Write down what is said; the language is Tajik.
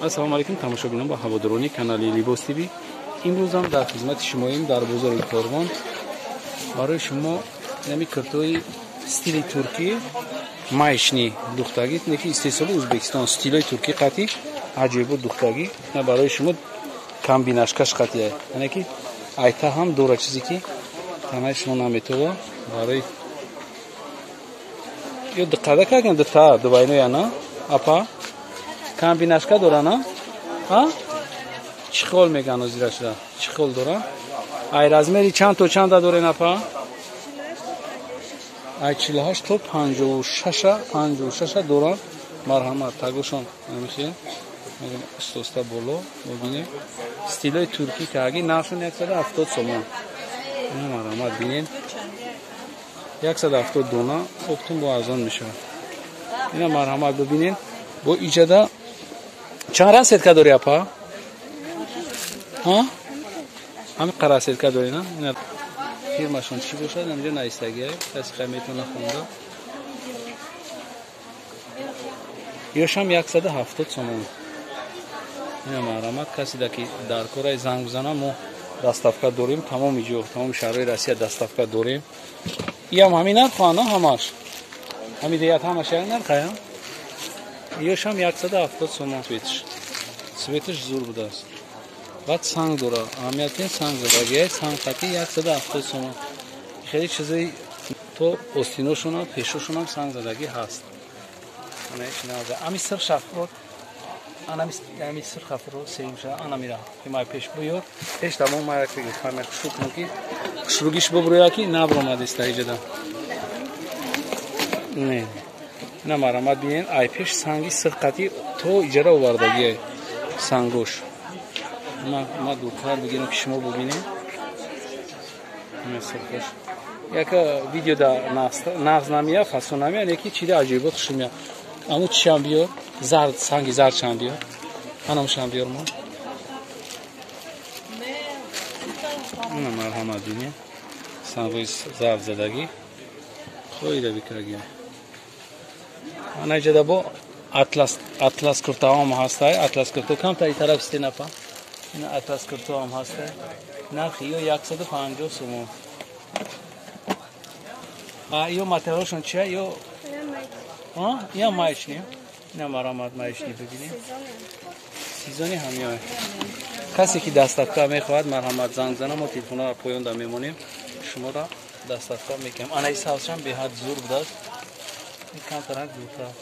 Ассалому алайкум тамошобинон ва ҳаводорони канали Либос ТВ. Имрӯз ҳам дар хизмати шумоем дар бозори Корвон. Барои шумо нами куртои стили туркӣ маишни духтагӣ, неки истеҳсоли Ӯзбекистон, стилои туркӣ қатӣ аҷоибот духтагӣ. На барои шумо комбинашкаш қатия. Яъне ки айта ҳам дора чизе ки танаи шумо наметова барои ё диққата кардем дута дувайноя на апа комбинашка дора на а чӣ хол меган озирашда чӣ хол дора ай размери чанд то чанда дорен апа ай 48 то 56 дора марҳамат тагошон намихе устоста боло бибинем стилои туркӣ каги нархшон 170 сомон марҳамат бинем 170 дона оптун бо арзон мешавад. Ина марҳамат бибинем бо иҷада чанд расетка дори апа? Ҳа? Ҳами қарасетка дори на? Ина фирмашон чӣ бошад? Инҷо наистагия. Каси хай метавона хонда. Ёшам 170 сомон. Ина марҳамат касе ки дар корай занг бизана мо доставка дорем, тамоми ҷо, тамоми шаҳрҳои Россия доставка дорем. Иам ҳамин нархо на ҳамаш. Ҳамин деят ҳамаш як нархая. Ёшам 170 сомон цветш. Цветш зур будааст. Баъд санг дора. Аҳамияти санг задагия, санг қати 170 сомон. Хеле чизои то остиношонам, пешошонам санг задагӣ ҳаст. Ами сир шафрот, анами сир хафро сеюмша, анамира. Ки май пеш буёр, пеш тамом май як фармай хушрӯ кунам ки хушрӯгиш бубрӯя ки набромадиста иҷада. Не. Ина марҳамат бинен, ай пеш санги сир қати то иҷара овардагия сангош. Ма дуртар бигирам ки шумо бубинед. Сирхош. Яка видеода нағз намия, фасон намия, неки чида аҷоибот хушумия. Аму чиам биёр, зард, санги зард чам биёр. Анамшам биёр мо. Ина марҳамат бинед. Сангои зард задагӣ. Хоида бикарагия. Ана иҷада бо атлас куртаам ҳастай, атлас курто камтар и тараф стенапа. Ина атлас куртаам ҳастай. Нархи ё 150 сомон. А ё материалшон чия? Ё а? Я маечни. Ина марҳамат маечни бибинем. Сезони ҳамёй. Касе ки доставка мехоҳад марҳамат занг зана, мо телефонро поёнда мемонем. Шуморо доставка мекунем. Ана ин савзшам беҳад зур будааст. Ин камтарак зуртар.